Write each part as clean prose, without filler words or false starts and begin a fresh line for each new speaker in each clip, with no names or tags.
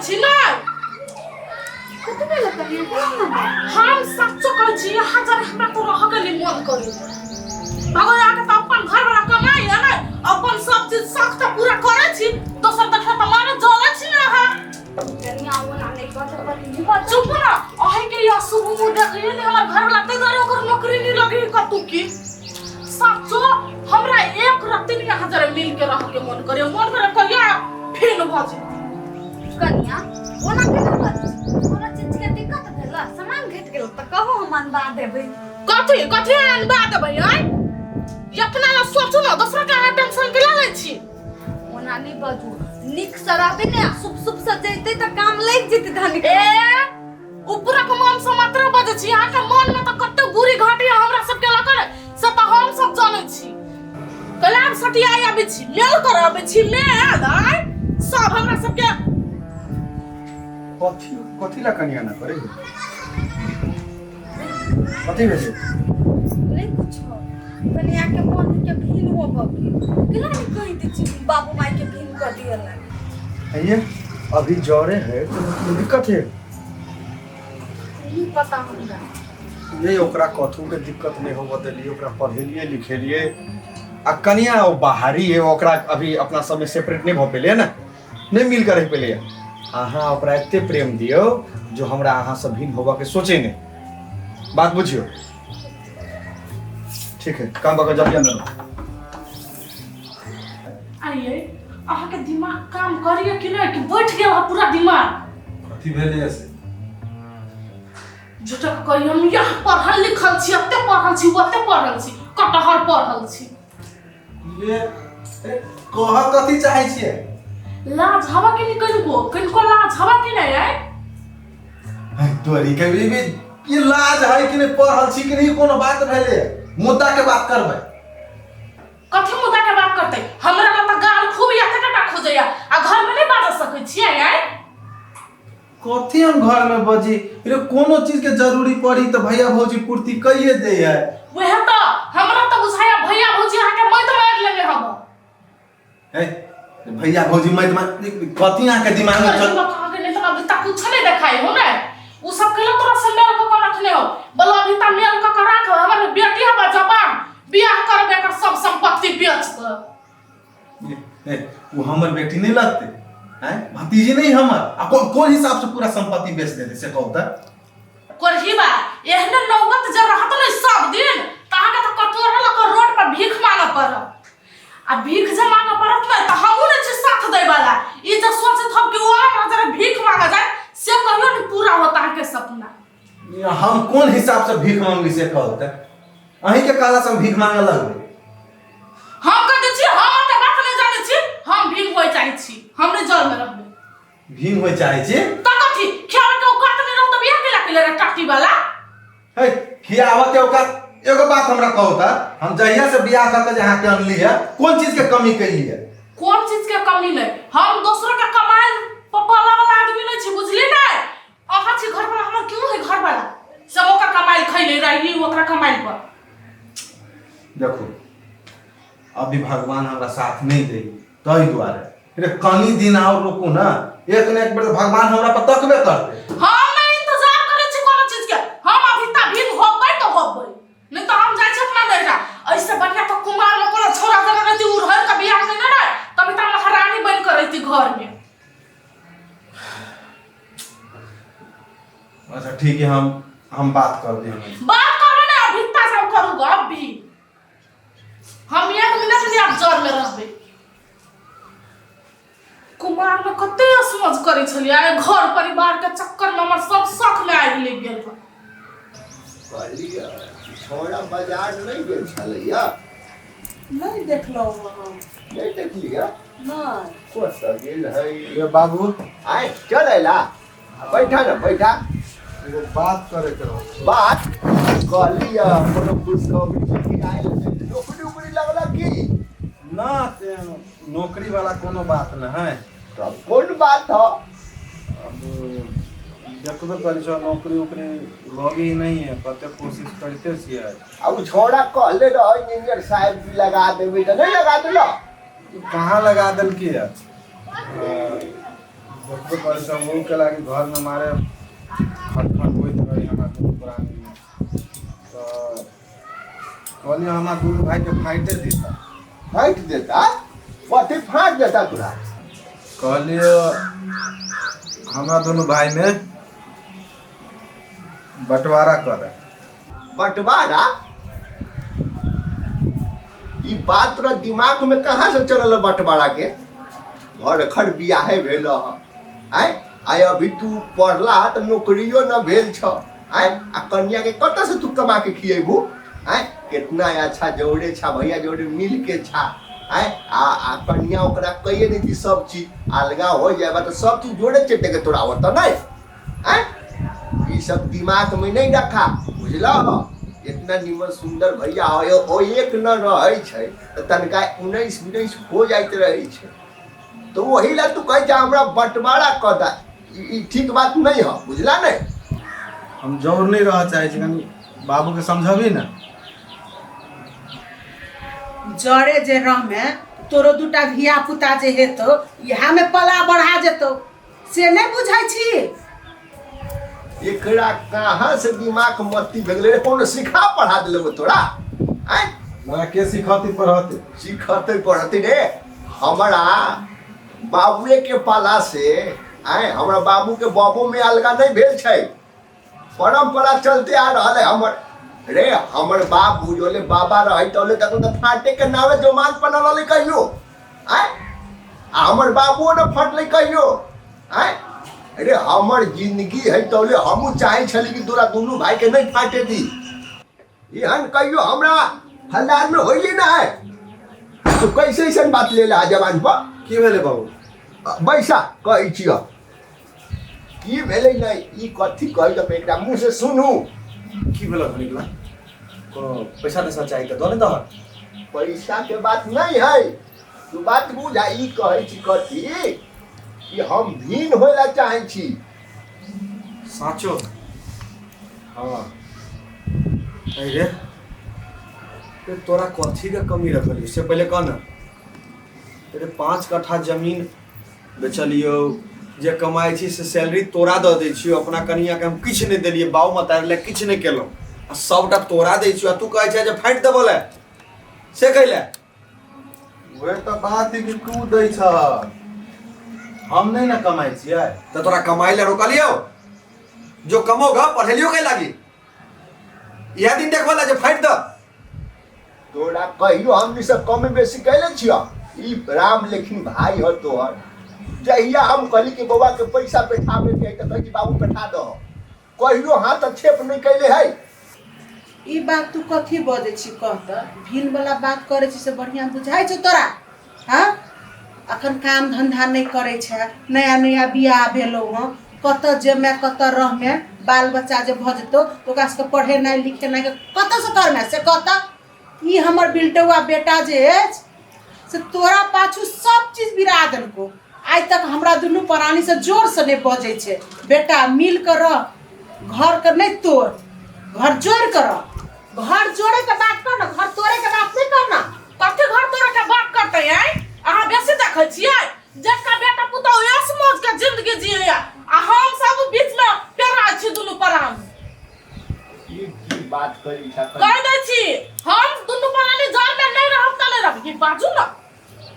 छी नै।
कथी भेल कनिया, कहू ने।
हम सच्चो कहै छी, यहाँ जरे हमरा तो रह के नहीं मन करे। भगवान अहाँके तऽ अपन घर वाला कमाई है ने, अपन सब चीज शौक तऽ पूरा करै छी, दोसर देखै तऽ मारे जलै छी ने अहाँ।
कनिया ओना नहि कहत पर नहीं बात।
चुप ना, अहीं के यह शुभ मुँह देखिए ने, हमर घर वाला ताहि दुआरे ओकर नौकरी नहीं लगी कतू की। सच्चो हमरा एक रत्ती नहीं यहाँ जरे मिल के रह के मन करे, मन करे कहिया फेन भऽ जेतै।
कनिया ओना केना बाजै छी? कोनो चीज के दिक्कत भेल, सामान घटि गेल तऽ कहू, हम अनबा देबै।
कथी कथी अनबा देबै? आँय, ई अपना ला सोचू ने, दोसरा के अहाँ टेंशन के लै छी।
ओना नहि बाजू, नीक से रहबै ने, शुभ शुभ से जैते तऽ काम लागि जेतै धनिक।
ए, ऊपरक मन से मात्र बजै छी, अहाँके मन में तऽ कते बुरी घाटी हमरा सबके लकर से तऽ हम सब जानै छी। कलाम सटियाई आबै छी, मेल कर आबै छी, मेल। आँय, सब हमरा सबके
कथी कथी ला कनिया ना करे? कथी भेलै?
नहीं कुछो, कनिया के मन के भीन हो बके केना नहीं कहि दै छी, बाबू माई के भीन कर दियला।
ये अभी जरे है तो मतलब दिक्कत है?
नहीं पता हमरा।
ये ओकरा कथू के दिक्कत नहीं होबऽ देलियै, ओकरा पढ़ेलियै लिखेलियै। आ कनिया ओ बाहरी है, ओकरा अभी अपना सबमे सेपरेट नहीं भऽ पेलै ने, नहीं मिल कर रहि पेलै। अहाँ ओकरा एते प्रेम दियौ जो हमरा अहाँ से भिन्न होबऽ के सोचे नहीं। बात बुझियौ? ठीक है, काम कऽ के जल्दी अंदर।
आइए, अहाँके दिमाग काम करिए कि नहीं, कि बैठ गेल है पूरा दिमाग?
कथी भेलै से?
झूठक कही, हम यहाँ पढ़ल लिखल छी, एते पढ़ल छी, ओते पढ़ल छी, कटहर पढ़ल छी।
ये ए, कह कथी चाहै छियै?
लाज हवा के नहीं कनिको कनिको लाज हवा के नहीं आय?
है तोरी के भी भी ई लाज है कि नहीं, पढ़ल छी कि नहीं, कोनो बात भेलै? मुद्दा के बात करबै।
कथी मुद्दा के बात करते? हमरा ला तऽ गाल खूब एते टाटा खोजैया आ घर में नहीं बाजऽ सकै छियै? आय,
कथी हम घर में बजी रे? कोनो चीज के जरूरी पड़ी तऽ भैया भौजी पूर्ति कइए दे है।
वएह तऽ हमरा तऽ बुझाया भैया भौजी अहाँके मत मारि लेने हब।
है भैया भौजी मत मार, कथी अहाँ के दिमाग में चल?
अहाँके नहीं तऽ अभी तक कुछ नहीं देखाई हो ने। उ सब केला तोरा से मेल कऽ के रखने हो, बोलो अभी तक मेल कऽ के राख, हमर बेटी हबा जवान, बियाह करबे एकर सब संपत्ति बेच कऽ।
ए, वो हमर बेटी नहीं लगते हैं, भतीजी नहीं हमर? आ कौन कौन हिसाब से पूरा संपत्ति बेच देते से कहू त?
कोरहिबा, एहने नौबत जे रहत ने सब दिन तऽ अहाँके तऽ कटोरा लऽ कऽ रोड पर भीख मांगऽ पड़त। आ भीख जे मांगऽ पड़त ने तऽ हमहूँ नहि छी साथ दै वाला। ई जे सोचैत हम कि ओ हमरा जरा भीख मांगऽ जाय, से कहियो नहि पूरा होत अहाँके सपना।
हम कोन हिसाब से भीख मांगली से कहू त? अहीं के कहला से हम भीख मांगे लगबै?
हम कह दै छी, हम ओते बात नहि जानै छी, हम भीख होय चाहै छी, हम नहि जल में रहबै।
भीख होय चाहै छी?
तऽ कथी खियाबै के औकात नहि रहत तऽ बियाह केला केले रे टाटी वाला?
है खियाबऽ के औकात, एगो बात हमरा कहू त, हम जहिया से बियाह कऽ के जे अहाँके अनली है, कोन चीज के कमी कैली है?
कोन चीज के कमी नहि, हम दोसरो के कमाई पपाला वाला आदमी नहि छी, बुझली ने? अहाँ छी घर वाला, हमर क्यों है घर वाला? सब ओकर कमाई खैले रही, ओकरा कमाई पर।
देखो, अभी भगवान हमरा साथ नहीं दे ताहि दुआरे रे कनी दिन और रुकू ना, एक न एक बेर तऽ भगवान हमरा पर तकबे करते।
हम नहीं इंतजार करै छी कोनो चीज के, हम अभी तक भी होबै तऽ होबै, नहीं तो हम जाइ छी अपना नैहरा। ऐसे बढ़िया तो कुमार में कोनो छोरा जगह रहती, उ रह के बियाह केने रहे, तभी तो महारानी बन के रहती घर में।
अच्छा ठीक है, हम बात कर दे।
बात करबै ना, अभी ता सब करूँगा। अभी हम एक मिनट नहीं आब जर में रहबै। कुमार में कते असमझ करै छलियै, आइ घर परिवार के चक्कर में हमर सब शौक में आगि लागि गेल हन।
कहलियै छौड़ा बाजार नहि गेल छलैया?
नहि देखलहुँ हम।
नहि देखलियै?
नहि।
कतऽ गेल है?
रे बाबू।
आय चल अयला, बैठा ने बैठा।
एगो बात करे के रहो।
बात कहलियै कोनो खुशखबरी सुनी आयल है? नौकरी उकरी लगला की?
ना, से नौकरी वाला कोनो बात न है।
तब कोन बात ह?
अब देखबे करै छौ, नौकरी उकरी लगे ही नहीं है, कते कोशिश करते छियै।
आ उ छौड़ा कहले रहे इंजीनियर साहब भी लगा देबै तऽ नहि लगा देलक?
कहाँ लगा देलकी है? देखबे करै छ ओहू के लागि घरमे मारे खटखट होइत रही हमरा दुनू प्राणीमे। तऽ कहलियै हमरा दुनू भाइके फाइटे देता।
फाटि देता? कथी फाटि देता तोरा?
कहलियै हमरा दुनू भाइमे बँटवारा करे।
बंटवारा? ई बात तोरा दिमाग में कहाँ से चलल है बंटवारा के? घर खर बियाहे भेल ह, आय आय अभी तू पढ़ला तऽ नौकरियो न भेल छ, आय आ कन्या के कतऽ से तू कमा के खिएबू? आय कितना अच्छा जोड़े छा भैया, जोड़े मिल के छा, आय आ आ कन्या ओकरा कहिए दै छी सब चीज अलगा हो जाएबा तऽ सब चीज जोड़े चेटे के तोरा होता नहीं। आय ई सब दिमाग में नहीं रखा, बुझल? इतना निमन सुंदर भैया हो, ओ एक न रहै छै तऽ तनिका उन्नैस बीस हो जाइत रहै छै, तऽ ओही ला तू कहै छै हमरा बंटवारा कऽ दे। ई ठीक बात नहीं है, बुझला नहीं?
हम जौर नहीं रह चाहै छी, कनि बाबूके समझबी ने।
जरे जे रहमे तोरो दूटा धिया पुता जे हेतौ इएहमे पला बढ़ा जेतौ, से नहि बुझै छी?
एकरा कहाँ से दिमाग मत्ती भेल रे? कोनो सिखा पढ़ा देलको तोरा? आँय
हमरा के सिखती पढ़ते?
सिखते पढ़ते रे हमरा बाबुए के पाला से। आँय हमरा बाबू के बाबू में अलगा नहीं भेल छै, परंपरा चलते आ रहल है हमर। रे हमर बाबू जोले बाबा रहे तोले तक तो फाटे के नावे जमान पर न रहले कहियो। आँय आ हमर बाबुओ न फटले कहियो। आँय अरे हमर जिंदगी है तोले हमहूँ चाहे छली कि तोरा दुनू भाई के नहीं फाटे दी। एहन कहियो हमरा हल्लार में होइले ना है, तो कैसे ऐसन बात ले ला जवान पर?
की भेलै बाबू?
बैसा कहै छियह की भेलै। नहि ई कथी कहै तऽ एकरा मुँह से सुनू।
की भेल धनिकला? कोनो पैसा तैसा चाही तऽ दऽ ने दहक।
पैसा के बात नहीं है, तू बात बुझ। ई कहै छी कथी कि हम भिन्न होय ला चाहै छी।
साँचो? हाँ। अरे रे तोरा कथी के कमी रखलियो से पहिले कह ने। अरे 5 कट्ठा जमीन बेचलियो, जे कमाइ छी से सैलरी तोरा दऽ दै छियो, अपना कनिया के हम किछु नहि देलियै, बाउ मतारि लए किछु नहि केलहुँ, आ सबटा तोरा दै छियो, आ तू कहै छै जे फाटि देबऽ लए, से कैले?
वएह तऽ बात है कि तू दै छह, हम नहीं ने कमाइ छियै।
तऽ तोरा कमाइ लए रोकलियो? जो कमोगा पढ़ेलियो कै लागी? इएह दिन देखबऽ ला जे फाटि दऽ।
तोरा कहियो हमनी सब कमी बेसी कैले छियो? ई राम लेखिन भाई हो तोहर, जहिया हम कहली कि बौआ के पैसा बैठाबे के है तऽ कहै कि बाबू बैठा दह, कहियो हाथ छेप नहीं कैले है।
ई बात तू कथी बजै छी कह तऽ? भिन वाला बात करै छी से बढ़िआँ बुझाइ छौ तोरा? हाँ अखन काम धंधा नहि करै छै, नया नया बियाह भेलौ हँ, कतऽ जेमे कतऽ रहमे, बाल बच्चा जे भऽ जेतौ तऽ ओकरा सबके पढ़ेनाइ लिखेनाइ कतऽसँ करमे से कह तऽ? ई हमर बिलटौआ बेटा जे अछि से तोरा पाछू सब चीज बिरा देलको, आइ तक हमरा दुनू प्राणी से जोर से नहि बजै छै। बेटा मिल कऽ रह, घर के नहि तोड़, घर जोड़ कऽ रह। घर जोड़े के बात कर ना, घर तोड़े के बात नहीं कर ना।
कथी घर तोड़े के बात करते हैं? अहाँ बेसी देखै छियै जेका बेटा पुतहु ऐश मौज के जिंदगी जियैया, आ हम सब बीच में पेरा छी दुनू प्राणी।
ई की बात करी छा?
कह दै छी हम दुनू प्राणी जर में नहीं रहब त नहीं रहब। ई बाजू ना।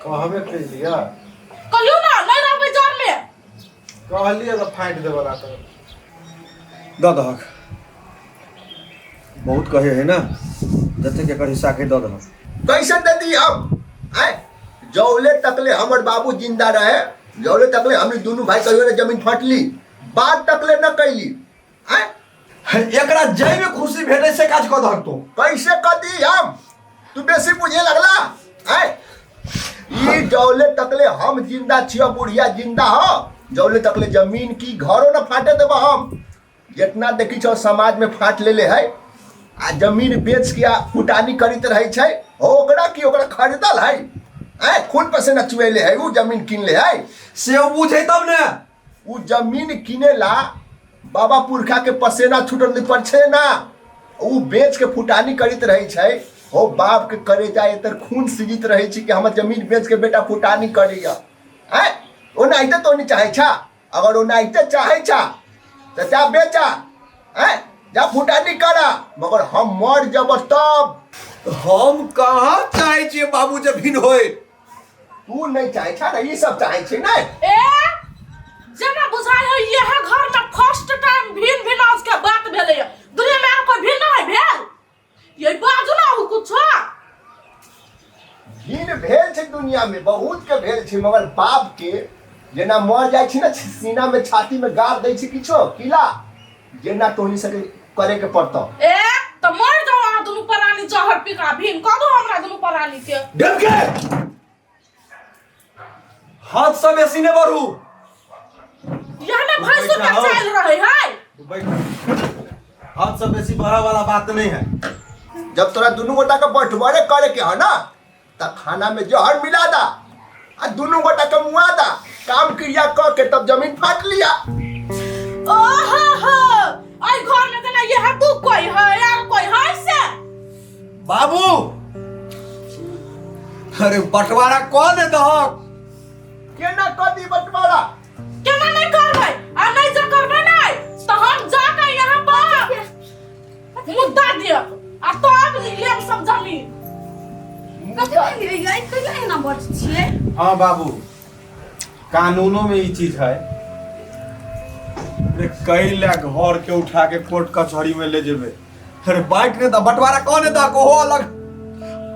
कहबे कैलियै।
कहियो ना नहीं रहबै जर में।
कहलियै तऽ फाटि देबऽ ला तऽ
दऽ दहक, बहुत कहे है ना, जतेक एकर हिस्सा के दऽ दहक।
कैसे दे दी हम? आय जौले तकले हमर बाबू जिंदा रहे, जौले तकले हमनी दुनू भाई कहियो ने जमीन फटली, बात तकले न कैली। आय
एकरा जाहिमे खुशी भेटै से काज कऽ दहक तू।
कैसे कऽ दी हम? तू बेसी बुझे लगला। आय ई जौले तकले हम जिंदा छियो, बुढ़िया जिंदा हो, जौले तकले जमीन की घरो न फाटे देब हम। जितना देखी छौ समाज में फाट लेले है आ जमीन बेच के आ फुटानी करैत रहै छै, ओकरा की ओकरा खरीदल है? आय खून पसीना चुएले है, उ जमीन किनले है।
से ओ बुझे तब ने।
उ जमीन किने ला बाबा पुरखा के पसेना छूटल नहीं पर छै ना, उ बेच के फुटानी करैत रहै छै। हो बाप के करे जाए तर खून सिजित रहै छै कि हमर जमीन बेच के बेटा फुटानी करैया। आय ओनाहिते तो नहीं चाहै छा। अगर ओनाहिते चाहै छा तऽ जा बेचा, आँय, जा फुटानी करा, मगर हम मर जब तब।
हम कहाँ चाहै छियै बाबू जे भिन्न होय।
तू नहीं चाहे छा ना, ई सब चाहे छै ने।
ए जेना बुझाइ है यह घर में फर्स्ट टाइम भिन भिनाज के बात भेलै है। दुनिया में आर कोई भिन नहीं भेल। ये बाजू ना हो कुछ।
भिन भेल छै दुनिया में, बहुत के भेल छै, मगर बाप के जेना मर जाइ छै ने, सीना में छाती में गाड़ दै छै किछो किला, जेना तोहनी सबके करे के पड़तौ।
ए तो मर जाओ अहाँ दुनू प्राणी जहर पी के भिन कह दो हमरा दुनू प्राणी के।
ढमके हाथ से बेसी ने बढ़ू।
यह ने भैंसुर के चाल रहे है।
हाथ से बेसी बढ़ा वाला बात नहीं है।
जब तोरा दुनू गोटा के बंटवारे करे के है ना, त खाना में जहर मिला दा आ दुनू गोटा के मुआ दा, काम क्रिया क के तब जमीन फाट लिया।
ओहो हो, आई घर में जना यह दू कोई है यार कोई है से।
बाबू अरे बंटवारा कौन है दहक?
केना क दी बंटवारा?
केना नहीं करबै आ नहीं जे करबै नहीं तो हम जाके यहाँ पर मुद्दा दियब आ तब लेब सब जमीन।
कथी भेल यै? कैला एना बजै छियै?
हाँ बाबू, कानूनों में ई चीज है।
अरे कई लाख घर के उठा के कोर्ट कचहरी में ले जेबे। अरे बांट ने दा बंटवारा कौन है दा को हो अलग।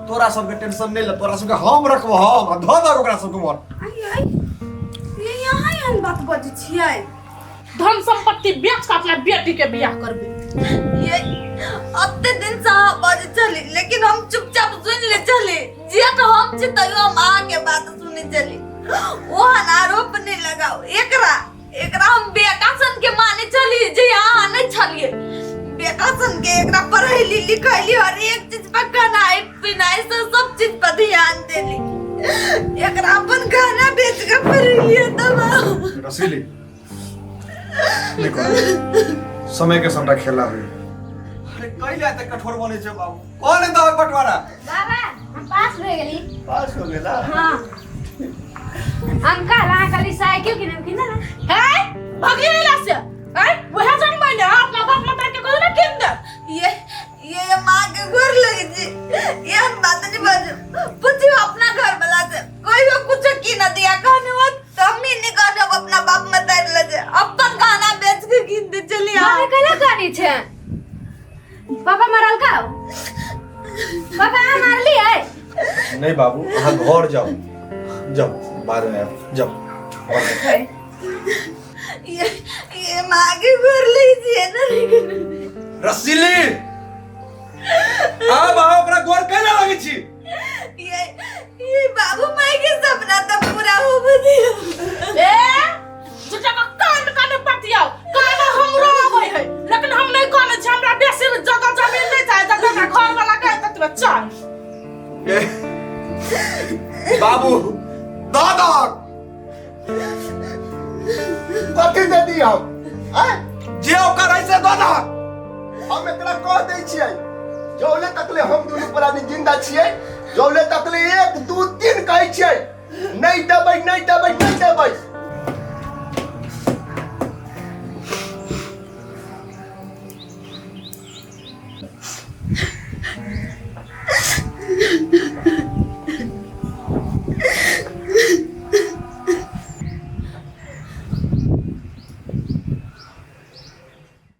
तोरा सबके टेंशन नहीं ले, तोरा सबके हम रखबो हम आ धो दा ओकरा सबके मर।
आई आई ये यहाँ एहन बात बजै छियै?
धन संपत्ति बेच के अपना बेटी के बियाह करबे।
ये अत्ते दिन से अहाँ बजै छली, लेकिन हम चुपचाप सुन ले छली। जेठ हम छी तैयो हम अहाँके बात सुनै छली। ओहन आरोप नहीं लगाओ एकरा, एकरा हम बेटा सन के माने छली जे अहाँ नहीं छलिए। बेटा सन के एकरा पढ़ैली लिखैली, हर एक चीज पर खानाइ पिनाइ से सब चीज पर ध्यान देली। एकरा अपन गहना बेच के पढ़ैलिए तब।
रसीली देखो समय के सबटा खेला हुई।
अरे कई लाते कठोर बने छे बाबू, कौन है दहक बंटवारा?
बाबा हम पास भए गेली।
पास हो गेला?
हाँ अंकल अहाँ कहली साइकिल किनब कि ना?
है भगली अइला से है वह जन मैंने अपना बाप माता के कहले ना किन दे।
ये माँ के घर लगे जी, ये हम बात नहीं बाजू। पूछियो अपना घर वाला से, कोई को कुछ की ना दिया कहने वो हम ही नहीं कहने अपना बाप माता लगे अपन गहना बेच के किन दे चली आ।
मम्मी कहला कहनी छे पापा मरल का? पापा अहाँ मारली है?
नहीं बाबू, अहाँ घर जाओ, जाओ बाद में आओ, जाओ।
ये माँ के घर ले जी ना।
रसीली आब अहाँ ओकरा गोर कैला लगै छी?
ये बाबू माई के सपना तो पूरा हो गया।
ए झूठा का कान कान पतियाओ, कान हमरो आबै है लेकिन हम नहीं काने छी। हमरा बेसी जगह जमीन नहीं चाहे, जब हमरा घर वाला कहे ततबे चाहे।
बाबू दादा
कथी दे दी हम? आँय?
जे ओकर ऐसे दादा
हम एकरा कह दै छियै, जौले तकले हम दुनू प्राणी जिंदा छियै, जौले तकले 1 2 3 कहै छियै, नहीं देबै नहीं देबै नहीं देबै।